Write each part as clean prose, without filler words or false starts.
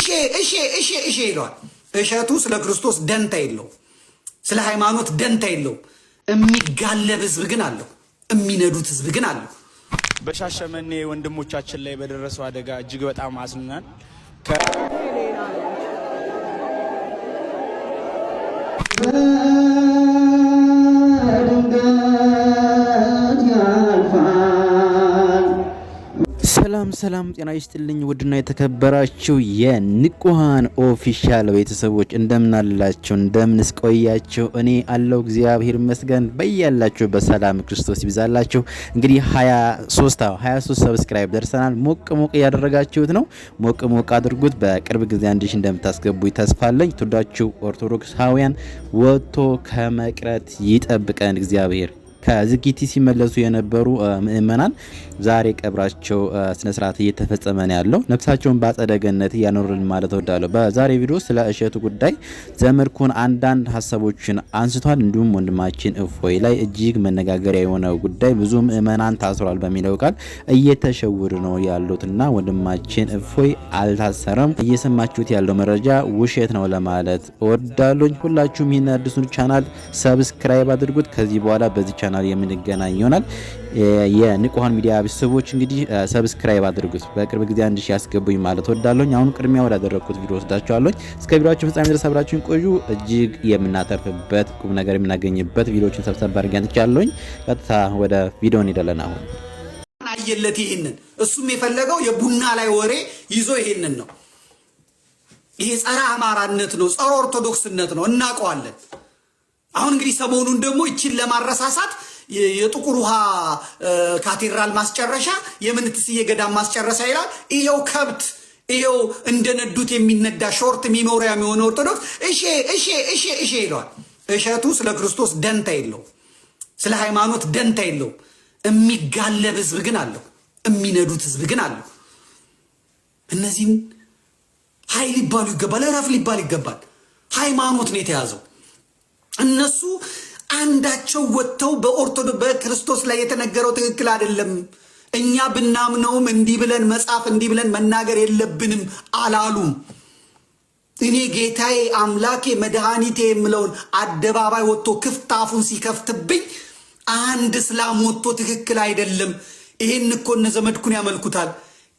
እሼ እሼ እሼ እሼ ይለዋል። እሸቱ ስለ ክርስቶስ ደንታ የለውም፣ ስለ ሃይማኖት ደንታ የለውም። የሚጋለብ ህዝብ ግን አለው፣ የሚነዱት ህዝብ ግን አለው። በሻሸመኔ ወንድሞቻችን ላይ በደረሰው አደጋ እጅግ በጣም አዝነናል። በድንገት ያልፋል። ሰላም ሰላም፣ ጤና ይስጥልኝ ውድና የተከበራችሁ የንቁሃን ኦፊሻል ቤተሰቦች እንደምን አላችሁ? እንደምንስ ቆያችሁ? እኔ አለው እግዚአብሔር ይመስገን። በያላችሁ በሰላም ክርስቶስ ይብዛላችሁ። እንግዲህ 23 አዎ 23 subscribe ደርሰናል። ሞቅ ሞቅ እያደረጋችሁት ነው። ሞቅ ሞቅ አድርጉት። በቅርብ ጊዜ 1,000 እንደምታስገቡ ተስፋ አለኝ። ትወዳችሁ ኦርቶዶክሳውያን ወጥቶ ከመቅረት ይጠብቀን እግዚአብሔር። ከዝጊቲ ሲመለሱ የነበሩ ምእመናን ዛሬ ቀብራቸው ስነ ስርዓት እየተፈጸመ ነው ያለው። ነፍሳቸውን በአጸደ ገነት እያኖርልን ማለት እወዳለሁ። በዛሬ ቪዲዮ ስለ እሸቱ ጉዳይ ዘመድኩን አንዳንድ ሀሳቦችን አንስቷል። እንዲሁም ወንድማችን እፎይ ላይ እጅግ መነጋገሪያ የሆነ ጉዳይ ብዙ ምእመናን ታስሯል በሚለው ቃል እየተሸወዱ ነው ያሉትና ወንድማችን እፎይ አልታሰረም፣ እየሰማችሁት ያለው መረጃ ውሸት ነው ለማለት እወዳለሁ። ሁላችሁም ይህን አዲሱን ቻናል subscribe አድርጉት። ከዚህ በኋላ በዚህ ቻናል የምንገናኝ ይሆናል። የንቁሃን ሚዲያ ቤተሰቦች እንግዲህ subscribe አድርጉት። በቅርብ ጊዜ 1,000 ያስገቡኝ ማለት እወዳለሁኝ። አሁን ቅድሚያ ወዳደረግኩት ቪዲዮ ወስዳችኋለሁኝ። እስከ ቪዲዮአችን ፍጻሜ ድረስ አብራችሁን ቆዩ። እጅግ የምናተርፍበት ቁም ነገር የምናገኝበት ቪዲዮዎችን ሰብሰብ አድርጌ አንጥቻለሁኝ። ቀጥታ ወደ ቪዲዮ እንሄዳለን። አሁን አየለት ይሄንን እሱም የፈለገው የቡና ላይ ወሬ ይዞ ይሄንን ነው። ይሄ ጸረ አማራነት ነው፣ ጸረ ኦርቶዶክስነት ነው፣ እናውቀዋለን። አሁን እንግዲህ ሰሞኑን ደግሞ ይችን ለማረሳሳት የጥቁር ውሃ ካቴድራል ማስጨረሻ፣ የምንትስዬ ገዳም ማስጨረሻ ይላል። ይኸው ከብት ይኸው እንደነዱት የሚነዳ short memory የሚሆነ ኦርቶዶክስ እሼ እሼ እሼ እሼ ይለዋል። እሸቱ ስለ ክርስቶስ ደንታ የለውም፣ ስለ ሃይማኖት ደንታ የለውም። የሚጋለብ ህዝብ ግን አለው፣ የሚነዱት ህዝብ ግን አለው። እነዚህን ኃይል ሊባሉ ይገባል፣ እረፍ ሊባል ይገባል። ሃይማኖት ነው የተያዘው። እነሱ አንዳቸው ወጥተው በኦርቶዶክስ በክርስቶስ ላይ የተነገረው ትክክል አይደለም፣ እኛ ብናምነውም እንዲህ ብለን መጻፍ እንዲህ ብለን መናገር የለብንም አላሉም። እኔ ጌታዬ አምላኬ መድኃኒቴ የምለውን አደባባይ ወጥቶ ክፍት አፉን ሲከፍትብኝ አንድ እስላም ወጥቶ ትክክል አይደለም፣ ይህን እኮ እነ ዘመድኩን ያመልኩታል፣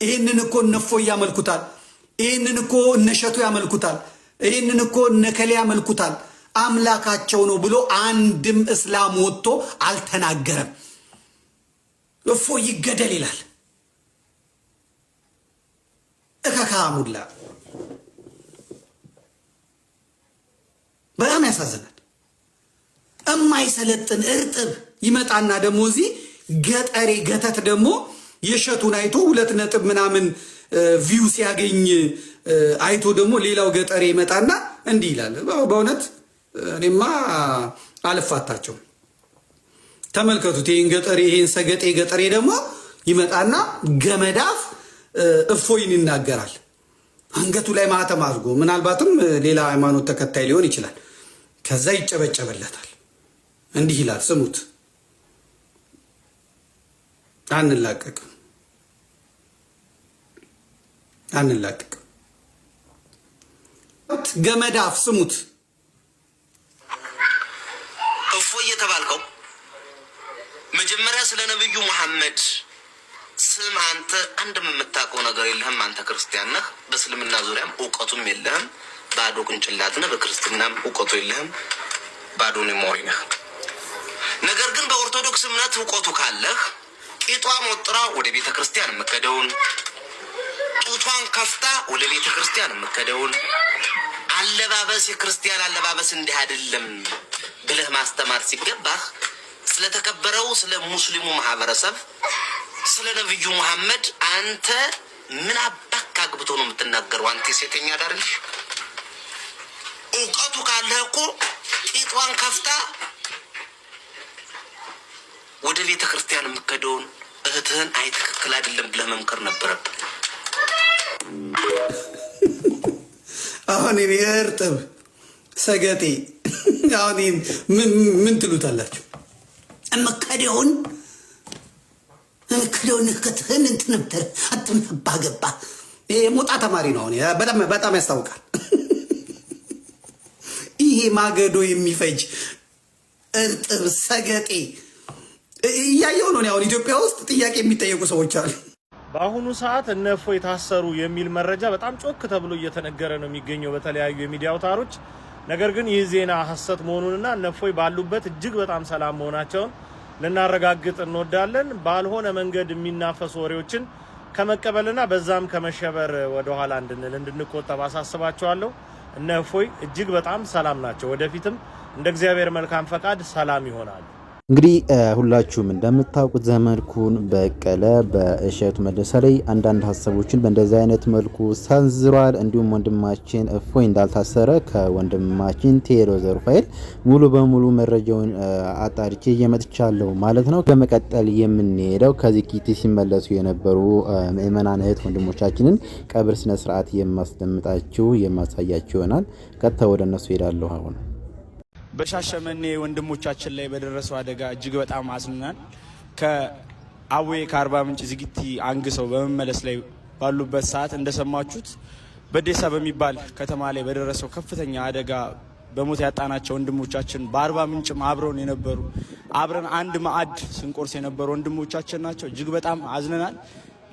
ይህንን እኮ እነ እፎይ ያመልኩታል፣ ይህንን እኮ እነ እሸቱ ያመልኩታል፣ ይህንን እኮ እነ ከሌ ያመልኩታል አምላካቸው ነው ብሎ አንድም እስላም ወጥቶ አልተናገረም። እፎይ ይገደል ይላል። እከካሙላ በጣም ያሳዝናል። እማይሰለጥን እርጥብ ይመጣና ደግሞ እዚህ ገጠሬ ገተት ደግሞ የእሸቱን አይቶ 2 ነጥብ ምናምን view ሲያገኝ አይቶ ደግሞ ሌላው ገጠሬ ይመጣና እንዲህ ይላል። በእውነት እኔማ አልፋታቸው። ተመልከቱት ይህን ገጠሬ ይህን ሰገጤ ገጠሬ ደግሞ ይመጣና ገመዳፍ እፎይን ይናገራል። አንገቱ ላይ ማተም አድርጎ ምናልባትም ሌላ ሃይማኖት ተከታይ ሊሆን ይችላል። ከዛ ይጨበጨበለታል። እንዲህ ይላል፣ ስሙት። አንላቀቅም፣ አንላቀቅም። ገመዳፍ ስሙት። እፎይ የተባልከው መጀመሪያ ስለ ነብዩ መሐመድ ስም አንተ አንድም የምታውቀው ነገር የለህም። አንተ ክርስቲያን ነህ። በእስልምና ዙሪያም እውቀቱም የለህም። ባዶ ቅንጭላት ነህ። በክርስትናም እውቀቱ የለህም። ባዶ memory ነህ። ነገር ግን በኦርቶዶክስ እምነት እውቀቱ ካለህ ቂጧን ወጥራ ወደ ቤተ ክርስቲያን የምትከደውን፣ ጡቷን ከፍታ ወደ ቤተ ክርስቲያን የምትከደውን አለባበስ የክርስቲያን አለባበስ እንዲህ አይደለም ብለህ ማስተማር ሲገባህ ስለተከበረው ስለ ሙስሊሙ ማህበረሰብ ስለ ነብዩ መሐመድ አንተ ምን አባክ አግብቶ ነው የምትናገረው? አንተ ሴተኛ አዳሪ እውቀቱ ካለህ እኮ ቂጧን ከፍታ ወደ ቤተ ክርስቲያን የምትከደውን እህትህን አይ ትክክል አይደለም ብለህ መምከር ነበረብህ። አሁን የእርጥብ ሰገጤ አሁን ምን ትሉታላችሁ? እምከደውን እምከደውን እህትህን እንትን ብትል አትም ባገባ ይሄ የሞጣ ተማሪ ነው። አሁን በጣም በጣም ያስታውቃል። ይሄ ማገዶ የሚፈጅ እርጥብ ሰገጤ እያየው ነው። አሁን ኢትዮጵያ ውስጥ ጥያቄ የሚጠየቁ ሰዎች አሉ። በአሁኑ ሰዓት እነ እፎይ ታሰሩ የሚል መረጃ በጣም ጮክ ተብሎ እየተነገረ ነው የሚገኘው በተለያዩ የሚዲያ አውታሮች። ነገር ግን ይህ ዜና ሐሰት መሆኑንና እነ እፎይ ባሉበት እጅግ በጣም ሰላም መሆናቸውን ልናረጋግጥ እንወዳለን። ባልሆነ መንገድ የሚናፈሱ ወሬዎችን ከመቀበልና በዛም ከመሸበር ወደኋላ እንድንል እንድንቆጠብ አሳስባቸዋለሁ። እነ እፎይ እጅግ በጣም ሰላም ናቸው። ወደፊትም እንደ እግዚአብሔር መልካም ፈቃድ ሰላም ይሆናሉ። እንግዲህ ሁላችሁም እንደምታውቁት ዘመድኩን በቀለ በእሸቱ መለሰ ላይ አንዳንድ ሀሳቦችን በእንደዚህ አይነት መልኩ ሰንዝሯል። እንዲሁም ወንድማችን እፎይ እንዳልታሰረ ከወንድማችን ቴዎድሮስ ሩፋኤል ሙሉ በሙሉ መረጃውን አጣርቼ እየመጥቻለሁ ማለት ነው። በመቀጠል የምንሄደው ከዚኪቲ ሲመለሱ የነበሩ ምእመናን እህት ወንድሞቻችንን ቀብር ስነስርዓት የማስደምጣችሁ የማሳያችሁ ይሆናል። ቀጥታ ወደ እነሱ ሄዳለሁ አሁን። በሻሸመኔ ወንድሞቻችን ላይ በደረሰው አደጋ እጅግ በጣም አዝነናል። ከአዌ ከአርባ ምንጭ ዝግቲ አንግሰው በመመለስ ላይ ባሉበት ሰዓት እንደሰማችሁት በዴሳ በሚባል ከተማ ላይ በደረሰው ከፍተኛ አደጋ በሞት ያጣናቸው ወንድሞቻችን በአርባ ምንጭም አብረውን የነበሩ፣ አብረን አንድ ማዕድ ስንቆርስ የነበሩ ወንድሞቻችን ናቸው። እጅግ በጣም አዝነናል።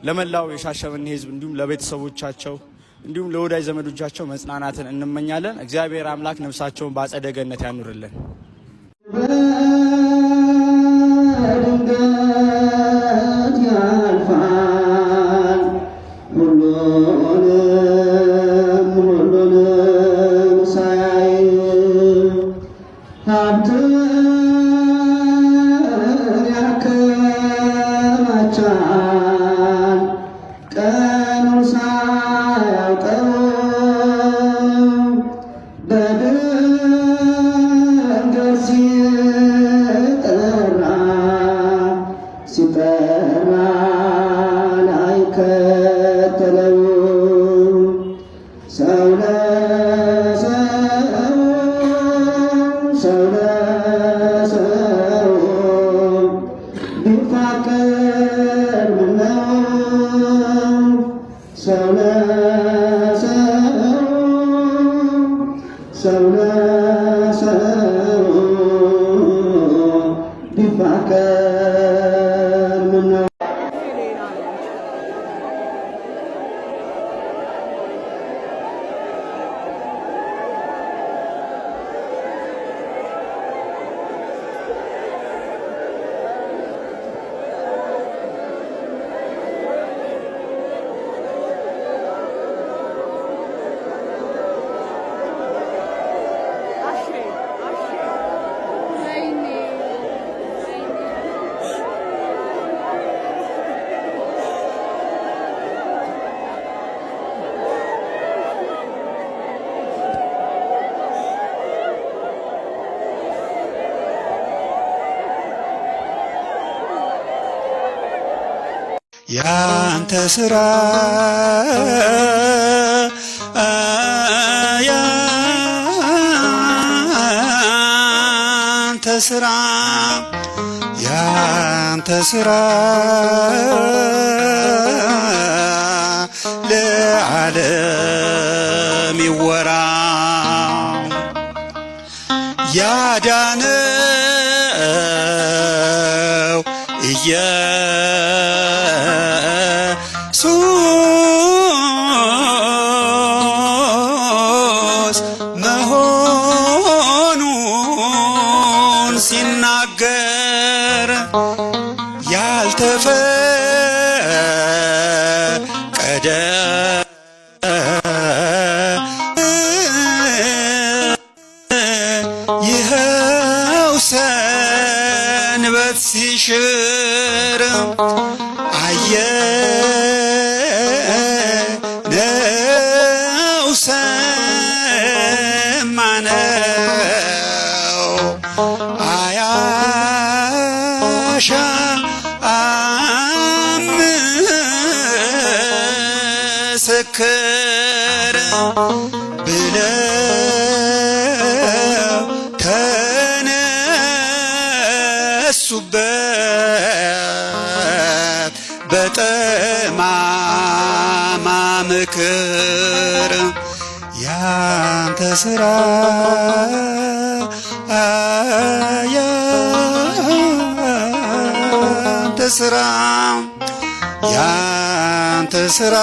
ለመላው የሻሸመኔ ሕዝብ እንዲሁም ለቤተሰቦቻቸው እንዲሁም ለወዳጅ ዘመዶቻቸው መጽናናትን እንመኛለን። እግዚአብሔር አምላክ ነፍሳቸውን በአጸደ ገነት ያኑርልን። በድንገት ያልፋል፣ ሁሉንም ሁሉንም ሳያይ ሀብትን ያከማቻል ቀኑን ሳያውቀው በድንገት ሲጠራ ሲጠራ ላይከተለው ሰው ለሰው ሰው ለሰው ቢፋቀር ምነው ሰው ለሰው ሰው ለሰው ቢፋቀር ምነው። ያንተ ስራ ያንተ ስራ ያንተ ስራ ለዓለም ይወራ ያዳነው ኢየሱስ መሆኑን ሲናገር ያልተፈቀደ ይኸው ሰንበት ሲሽር አየነው ሰማነው አያሻም ምስክር ብለው ተነሱበት በጠማማ ምክር። ይነገር ያንተ ስራ ያንተ ስራ ያንተ ስራ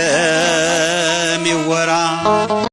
ለዓለም ይወራ።